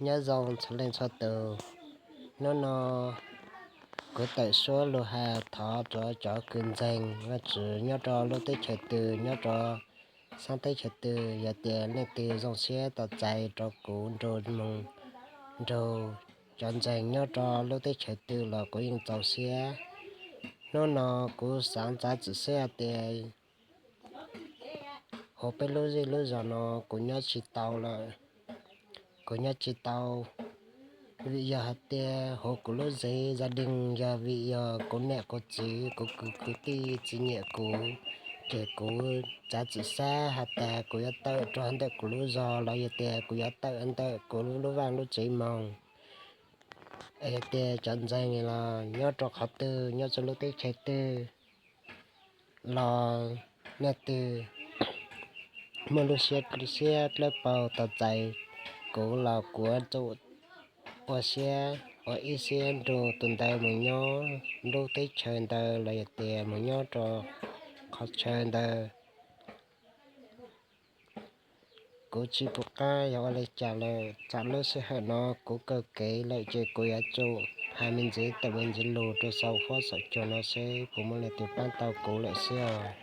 Nyob zoo txhua leej txhua tus. Hnub no kuv tawm suab lug has thov rua cov kws ntseeg Vaajtswv nyob rua lub teb chaws twg, nyob rua saab teb chaws twg, yog tias leej twg zoo siab tos txais rua kuv nrug moog nrug cov ntseeg nyob rua lub teb chaws twg los kuv yeej txaus siab. Hnub no kuv xaav txav txim saib hais tias huv peb lub zej lub zog no kuv nyob tsis tau lawm. Kuv nyob tsis tau vim yog hais tias huv kuv lub zej zaj deeg yog vim yog kuv niam kuv txiv, kuv kwv kwv tij txwv nyiam kuv, ces kuv txav txim saib has tas kuv yuav tawm rua ntawm kuv lub zog los yog tias kuv yuav tawm ntawm kuv lub vaaj lub tsev moog. Es yog tias cov ntseeg los nyob rua qhov twg, nyob rua lub teb chaws twg los leej twg muaj lub siab, siab dlawb paug tos txais kuv los kuv yuav tsum ua siab, ua ib siab nrug tus ntawd moog nyob lub teb chaws ntawd los yog tias moog nyob rua qhov chaw ntawd. Kuv tsis pum qab yog ua li cas lawm. Txawm lub sij hawm no kuv kawg kev lawm ces kuv yuav tsum has me ntsis tawm me ntsis lug rua sau fuab saum cua no seb puas muaj leej twg paab tau kuv lawm xwb os.